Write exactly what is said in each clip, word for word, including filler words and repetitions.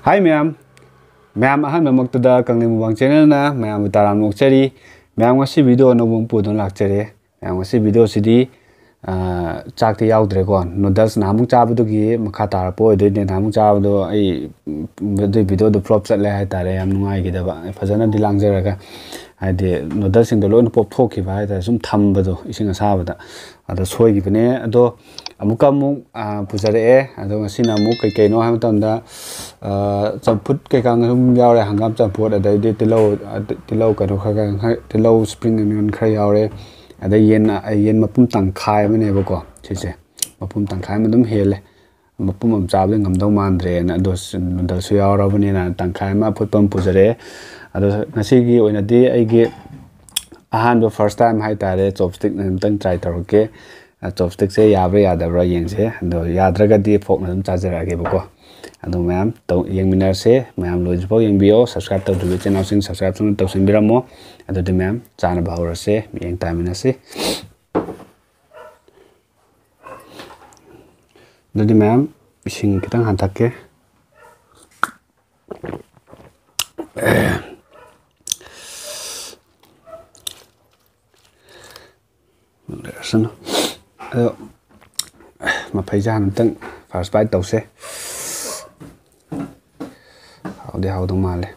ꯍꯥꯏ ꯃꯌꯥꯝ, ꯃꯌꯥꯝ ꯑꯍꯥꯟꯕꯃꯛꯇꯗ ꯀꯪꯂꯩ ꯃꯨꯛꯕꯥꯡ ꯆꯦꯅꯦꯜꯅ ꯃꯌꯥꯝꯕꯨ ꯇꯔꯥꯝꯅ ꯑꯣꯛꯆꯔꯤ꯫ ꯃꯌꯥꯝ ꯉꯁꯤ ꯚꯤꯗꯤꯑꯣ ꯑꯅꯧꯕ ꯑꯃ ꯄꯨꯗꯨꯅ ꯂꯥꯛꯆꯔꯦ꯫ ꯃꯌꯥꯝ ꯉꯁꯤ ꯚꯤꯗꯤꯑꯣꯁꯤꯗꯤ, ꯑ, ꯆꯥꯛꯇꯤ ꯌꯥꯎꯗ꯭ꯔꯦꯀꯣ꯫ ꯅꯨꯗꯜꯁ ꯅꯍꯥꯟꯃꯨꯛ ꯆꯥꯕꯗꯨꯒꯤ ꯃꯈꯥ ꯇꯥꯔꯛꯄ ꯑꯣꯏꯗꯣꯏꯅꯦ꯫ ꯅꯍꯥꯟꯃꯨꯛ ꯆꯥꯕꯗꯣ ꯑꯩ, ꯎꯝ, ꯑꯗꯨꯏ ꯚꯤꯗꯤꯑꯣꯗꯣ ꯐ꯭ꯂꯣꯞ ꯆꯠꯂꯦ ꯍꯥꯏꯇꯥꯔꯦ꯫ ꯌꯥꯝ ꯅꯨꯡꯉꯥꯏꯈꯤꯗꯕ꯫ ꯐꯖꯅꯗꯤ ꯂꯥꯡꯖꯔꯒ, ꯍꯥꯏꯗꯤ ꯅꯨꯗꯜꯁꯤꯡꯗꯣ ꯂꯣꯏꯅ ꯄꯣꯞꯊꯣꯛꯈꯤꯕ ꯍꯥꯏꯇꯥꯔꯦ, ꯁꯨꯝ ꯊꯝꯕꯗꯣ ꯏꯁꯤꯡ ꯑꯁꯥꯕꯗ꯫ ꯑꯗ ꯁꯣꯏꯈꯤꯕꯅꯦ꯫ ꯑꯗꯣ ꯑꯃꯨꯛꯀ ꯑꯃꯨꯛ, ꯑ, ꯄꯨꯖꯔꯛꯑꯦ꯫ ꯑꯗꯣ ꯉꯁꯤꯅ ꯑꯃꯨꯛ ꯀꯩ ꯀꯩꯅꯣ ꯍꯥꯏꯕ ꯃꯇꯝꯗ, ꯑ, ꯆꯝꯐꯨꯠ ꯀꯩꯀꯥ ꯑꯗꯨꯝ ꯌꯥꯎꯔꯦ꯫ ꯍꯪꯒꯥꯝ ꯆꯝꯐꯨꯠ, ꯑꯗꯩꯗꯤ ꯇꯤꯜꯍꯧ, ꯑ, ꯇꯤꯜꯍꯧ ꯀꯩꯅꯣ ꯈꯔ, ꯈꯔ, ꯇꯤꯜꯍꯧ, ꯁ꯭ꯄ꯭ꯔꯤꯡ ꯑꯣꯅꯤꯌꯟ ꯈꯔ ꯌꯥꯎꯔꯦ꯫ ꯑꯗꯩ ꯌꯦꯟ, ꯌꯦꯟ ꯃꯄꯨꯝ ꯇꯪꯈꯥꯏ ꯑꯃꯅꯦꯕꯀꯣ ꯁꯤꯁꯦ꯫ ꯃꯄꯨꯝ ꯇꯪꯈꯥꯏ ꯑꯃ ꯑꯗꯨꯝ ꯍꯦꯜꯂꯦ꯫ ꯃꯄꯨꯝ ꯑꯃ ꯆꯥꯕꯗꯤ ꯉꯝꯗꯧ ꯃꯥꯟꯗ꯭ꯔꯦꯅ꯫ ꯑꯗꯣ ꯅꯨꯗꯜꯁꯨ ꯌꯥꯎꯔꯕꯅꯤꯅ ꯇꯪꯈꯥꯏ ꯑꯃ ꯑꯐꯨꯠꯄ ꯑꯃ ꯄꯨꯖꯔꯛꯑꯦ꯫ ꯑꯗꯣ ꯉꯁꯤꯒꯤ ꯑꯣꯏꯅꯗꯤ ꯑꯩꯒꯤ ꯑꯍꯥꯟꯕ, ꯐꯥꯔꯁ ꯇꯥꯏꯝ ꯍꯥꯏꯇꯥꯔꯦ, ꯆꯣꯞꯁ꯭ꯇꯤꯛꯅ ꯑꯃꯨꯛꯇꯪ ꯇ꯭ꯔꯥꯏ ꯇꯧꯔꯛꯀꯦ꯫ ꯑ, ꯆꯣꯞꯁ꯭ꯇꯤꯛꯁꯦ ꯌꯥꯕ꯭ꯔꯥ ꯌꯥꯗꯕ꯭ꯔꯥ ꯌꯦꯡꯁꯦ꯫ ꯑꯗꯣ ꯌꯥꯗ꯭ꯔꯒꯗꯤ ꯐꯣꯔꯛꯅ ꯑꯗꯨꯝ ꯆꯥꯖꯔꯛꯑꯒꯦꯕꯀꯣ꯫ ꯑꯗꯣ ꯃꯌꯥꯝ ꯇꯧ-, ꯌꯦꯡꯃꯤꯟꯅꯔꯁꯦ꯫ ꯃꯌꯥꯝ ꯂꯣꯏꯗ꯭ꯔꯤꯐꯥꯎ ꯌꯦꯡꯕꯤꯌꯣ꯫ ꯁꯕꯁꯀ꯭ꯔꯥꯏꯕ ꯇꯧꯗ꯭ꯔꯤꯕ ꯏꯆꯤꯟ ꯏꯅꯥꯎꯁꯤꯡ ꯁꯕꯁꯀ꯭ꯔꯥꯏꯕꯁꯨ ꯇꯧꯁꯤꯟꯕꯤꯔꯝꯃꯣ꯫ ꯑꯗꯨꯗꯤ ꯃꯌꯥꯝ ꯆꯥꯅꯕ ꯍꯧꯔꯁꯦ꯫ ꯃꯤꯠꯌꯦꯡ ꯇꯥꯃꯤꯟꯅꯁꯤ꯫ ꯑꯗꯨꯗꯤ ꯃꯌꯥꯝ ꯏꯁꯤꯡ ꯈꯤꯇꯪ ꯍꯥꯟꯊꯛꯀꯦ꯫ ꯂꯩꯔꯁꯅꯨ꯫ ꯑꯗꯣ ꯃꯐꯩꯁꯦ ꯍꯥꯟꯅ ꯑꯝꯇꯪ ꯐꯥꯔꯁ ꯕꯥꯏꯠ ꯇꯧꯁꯦ꯫ ꯍꯥꯎꯗꯤ ꯍꯥꯎꯗꯧ ꯃꯥꯜꯂꯦ꯫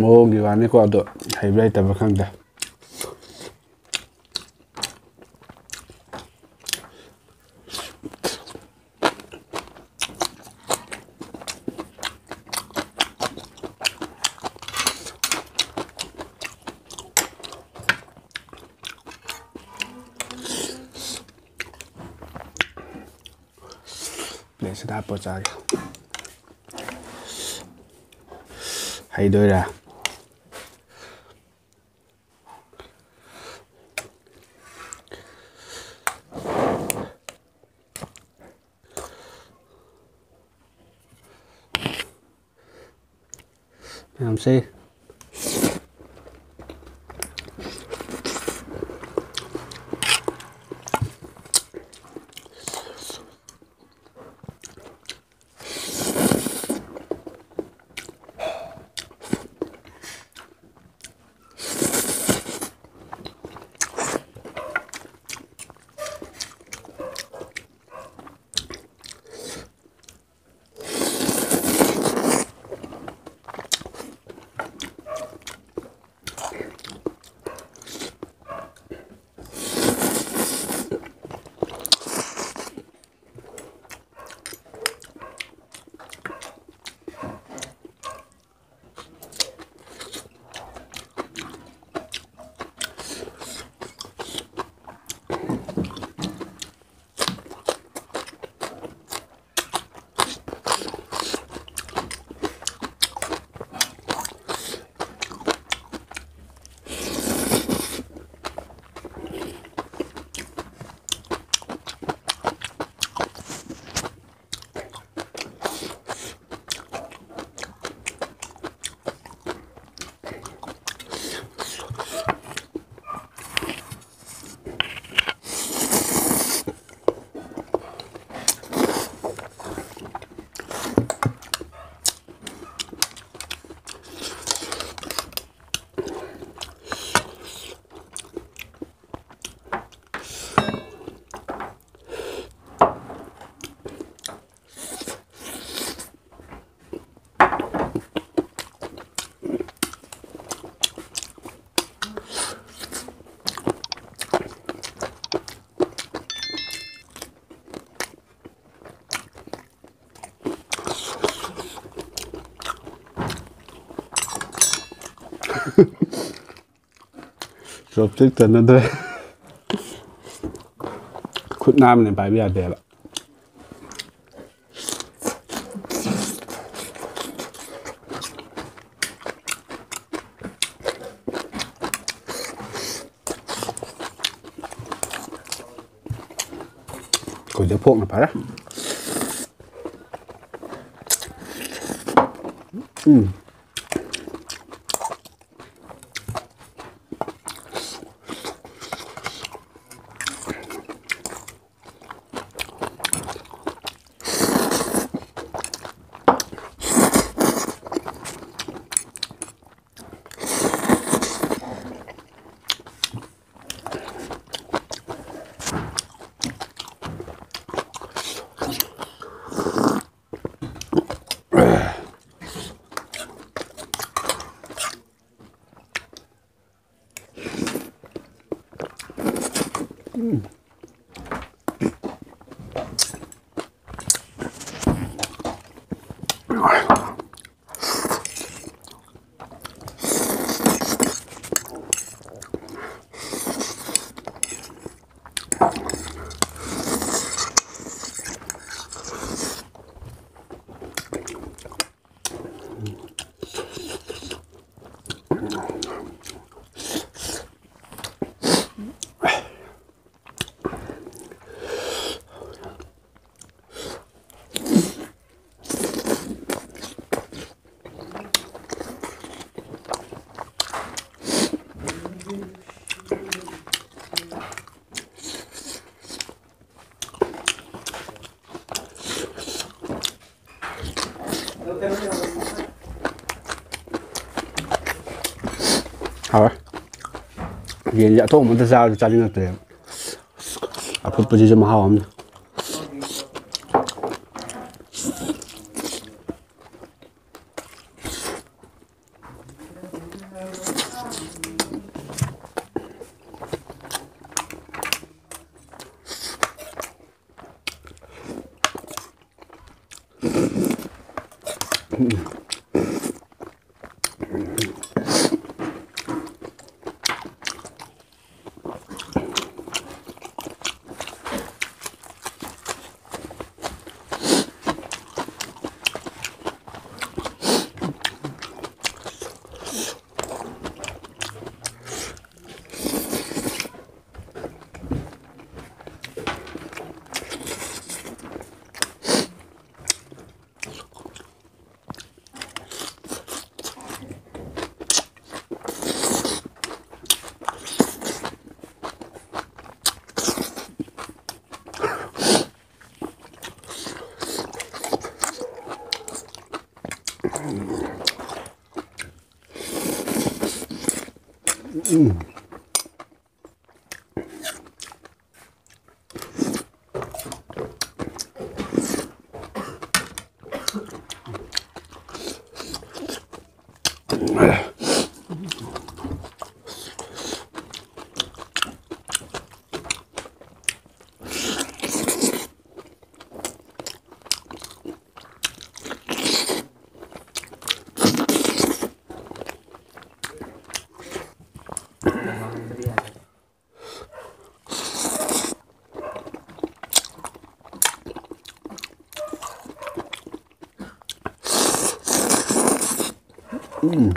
ꯃꯑꯣꯡꯒꯤ ꯋꯥꯅꯤꯀꯣ, ꯑꯗꯣ ꯍꯩꯕ꯭ꯔꯥ ꯍꯩꯇꯕ꯭ꯔꯥ ꯈꯪꯗꯦ꯫ ꯄ꯭ꯂꯦꯠꯁꯤꯗ ꯍꯥꯞꯄ ꯆꯥꯒꯦ꯫ ꯍꯩꯗꯣꯏꯔꯥ? ꯃꯌꯥꯝꯁꯦ꯫ ꯆꯣꯞꯁꯇꯤꯛ ꯆꯟꯅꯗ꯭ꯔꯦ꯫ ꯈꯨꯠ ꯅꯥꯟꯕꯅ ꯄꯥꯏꯕ ꯌꯥꯗꯦꯕ꯫ ꯑꯩꯈꯣꯏꯗ ꯐꯣꯛꯅ ꯐꯔꯦ꯫ ꯎꯝ꯫ ꯍꯥꯎꯋꯦ꯫ ꯌꯦꯟꯁꯦ ꯑꯊꯣꯡꯕ ꯑꯝꯇ ꯆꯥꯔꯁꯨ ꯆꯥꯅꯤꯡꯉꯛꯇ꯭ꯔꯦꯕ꯫ ꯑꯐꯨꯠꯄꯁꯤꯁꯨ ꯃꯍꯥꯎ ꯑꯃꯅꯤ꯫ ꯎꯝ꯫ ꯎꯝ꯫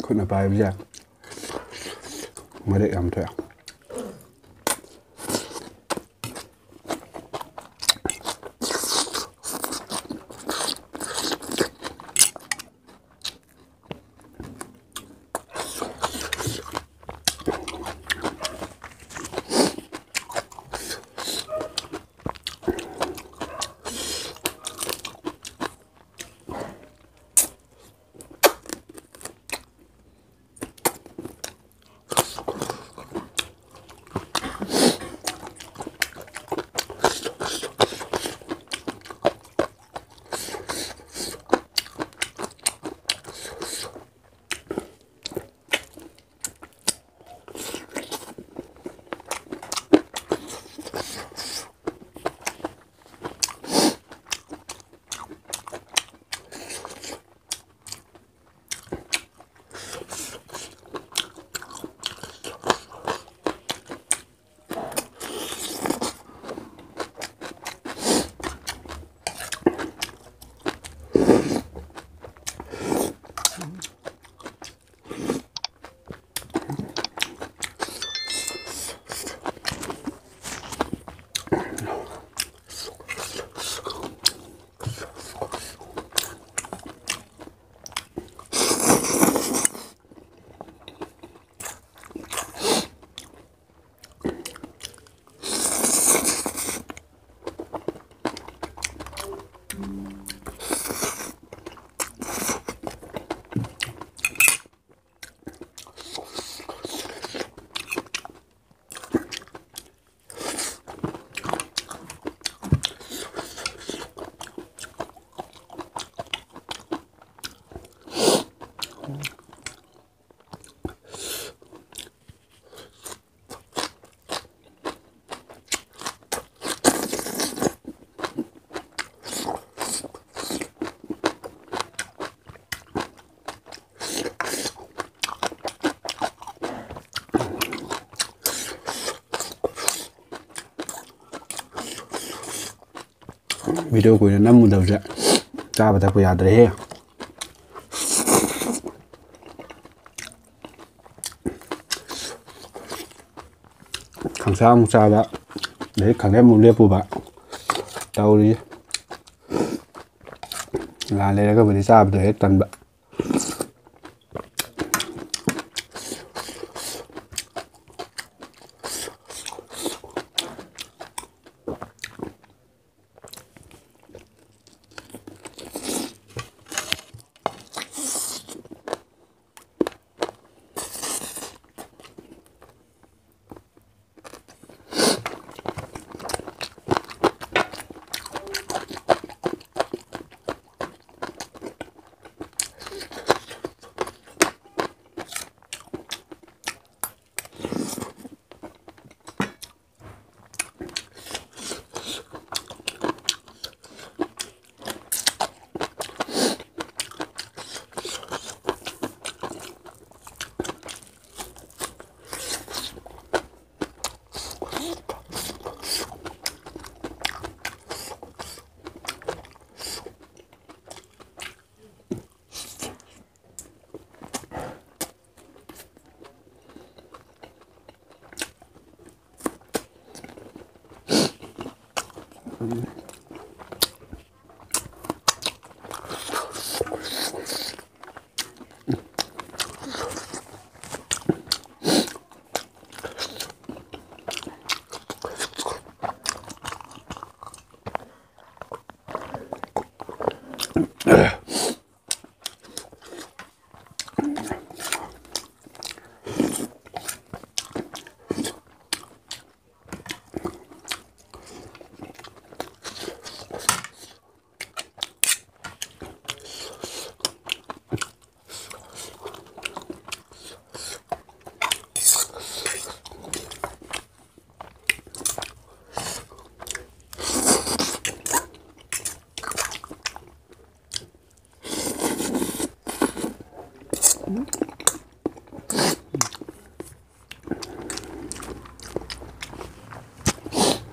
ꯈꯨꯠꯅ ꯄꯥꯏꯕꯁꯦ ꯃꯔꯦꯛ ꯌꯥꯝ ꯊꯣꯛꯑꯦ꯫ ꯚꯤꯗꯤꯑꯣ ꯀꯨꯏꯅ ꯅꯝꯃꯨꯗꯕꯁꯦ ꯆꯥꯕ ꯊꯛꯄ ꯌꯥꯗ꯭ꯔꯦꯍꯦ꯫ ꯈꯪꯁꯥ ꯑꯃꯨꯛ ꯆꯥꯕ, ꯑꯗꯩ ꯈꯪꯂꯦꯞ ꯑꯃꯨꯛ ꯂꯦꯞꯄꯨꯕ ꯇꯧꯔꯤ꯫ ꯉꯥ ꯂꯩꯔꯒꯕꯨꯗꯤ ꯆꯥꯕꯗꯣ ꯍꯦꯛ ꯇꯟꯕ꯫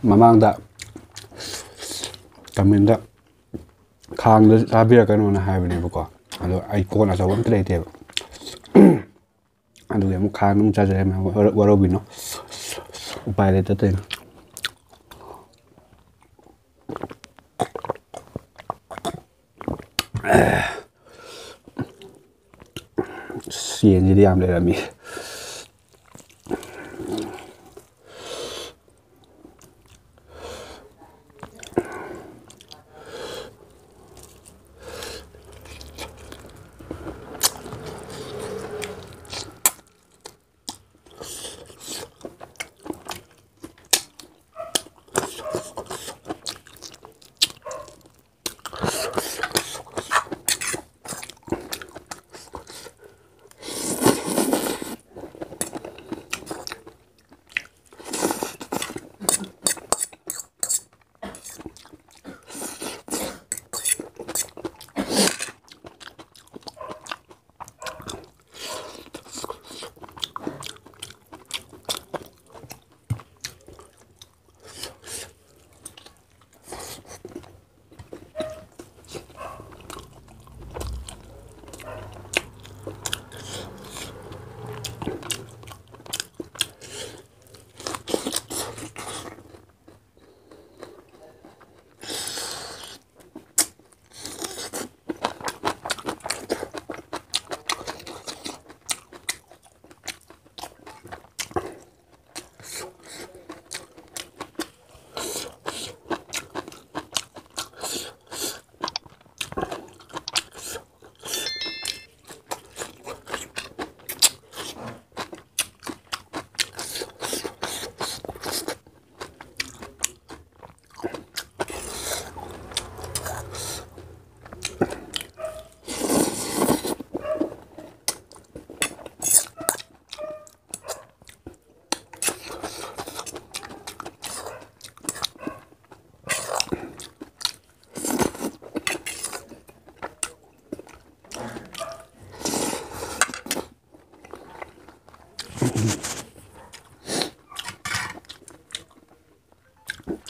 ꯃꯃꯥꯡꯗ ꯃꯦꯟꯗ ꯈꯥꯡꯗ ꯆꯥꯕꯤꯔꯛꯀꯅꯣꯅ ꯍꯥꯏꯕꯅꯦꯕꯀꯣ꯫ ꯑꯗꯣ ꯑꯩ ꯀꯣꯟ ꯑꯆꯧꯕ ꯑꯝꯇ ꯂꯩꯇꯦꯕ꯫ ꯑꯗꯨꯒꯤ ꯑꯃꯨꯛ ꯈꯥꯡꯗ ꯑꯃꯨꯛ ꯆꯥꯖꯔꯦ ꯃꯌꯥꯝ꯫ ꯋꯥꯔꯧ-, ꯋꯥꯔꯧꯕꯤꯅꯣ꯫ ꯎꯄꯥꯏ ꯂꯩꯇ ꯇꯧꯔꯤꯅꯣ꯫ ꯁꯦꯟꯁꯤꯗꯤ ꯌꯥꯝ ꯂꯩꯔꯝꯃꯤ꯫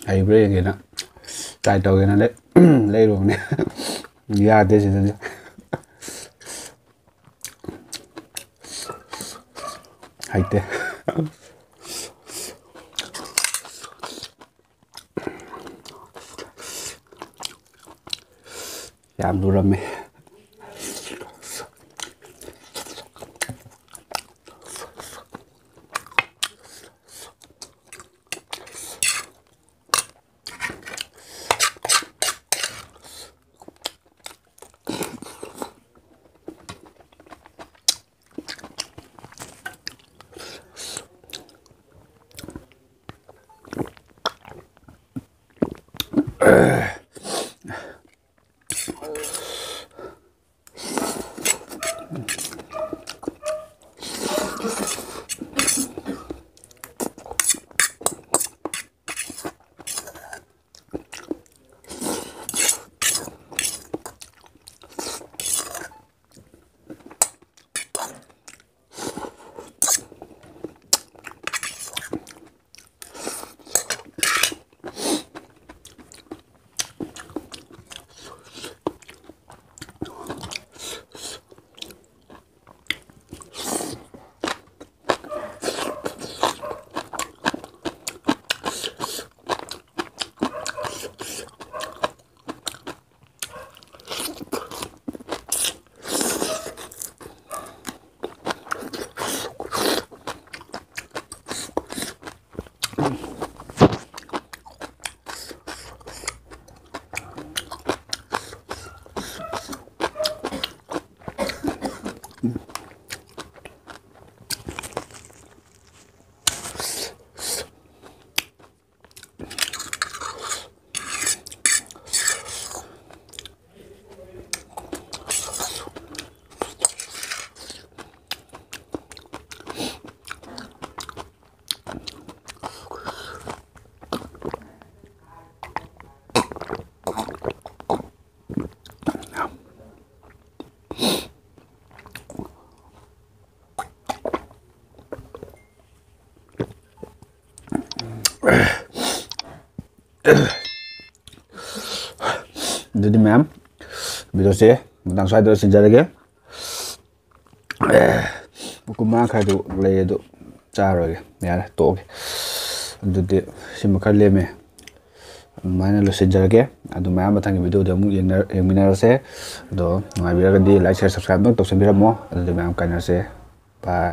ꯍꯩꯕ꯭ꯔꯥ ꯌꯦꯡꯒꯦꯅ ꯇ꯭ꯔꯥꯏ ꯇꯧꯒꯦꯅ ꯂꯩ-, ꯂꯩꯔꯨꯕꯅꯦ꯫ ꯌꯥꯗꯦ ꯁꯤꯗꯗꯤ꯫ ꯍꯩꯇꯦ꯫ ꯌꯥꯝ ꯂꯨꯔꯝꯃꯦ꯫ ꯑꯗꯨꯗꯤ ꯃꯌꯥꯝ, ꯚꯤꯗꯤꯑꯣꯁꯦ ꯃꯇꯥꯡ ꯁ꯭ꯋꯥꯏꯗ ꯂꯣꯏꯁꯤꯟꯖꯔꯒꯦ꯫ ꯃꯀꯨꯝ ꯃꯉꯥ ꯈꯥꯏꯗꯨ ꯂꯩ, ꯑꯗꯨ ꯆꯥꯔꯣꯏꯒꯦ, ꯌꯥꯔꯦ, ꯇꯣꯛꯑꯒꯦ꯫ ꯑꯗꯨꯗꯤ ꯁꯤꯃ ꯈꯔ ꯂꯦꯝꯃꯦ, ꯑꯗꯨꯃꯥꯏꯅ ꯂꯣꯏꯁꯤꯟꯖꯔꯒꯦ꯫ ꯑꯗꯨ ꯃꯌꯥꯝ ꯃꯊꯪꯒꯤ ꯚꯤꯗꯤꯑꯣꯗ ꯑꯃꯨꯛ ꯌꯦꯡꯅ-, ꯌꯦꯡꯃꯤꯟꯅꯔꯁꯦ꯫ ꯑꯗꯣ ꯅꯨꯡꯉꯥꯏꯕꯤꯔꯒꯗꯤ like, share, subscribe ꯑꯗꯨꯝ ꯇꯧꯁꯟꯕꯤꯔꯝꯃꯣ꯫ ꯑꯗꯨꯗꯤ ꯃꯌꯥꯝ ꯀꯥꯏꯅꯔꯁꯦ꯫ Bye꯫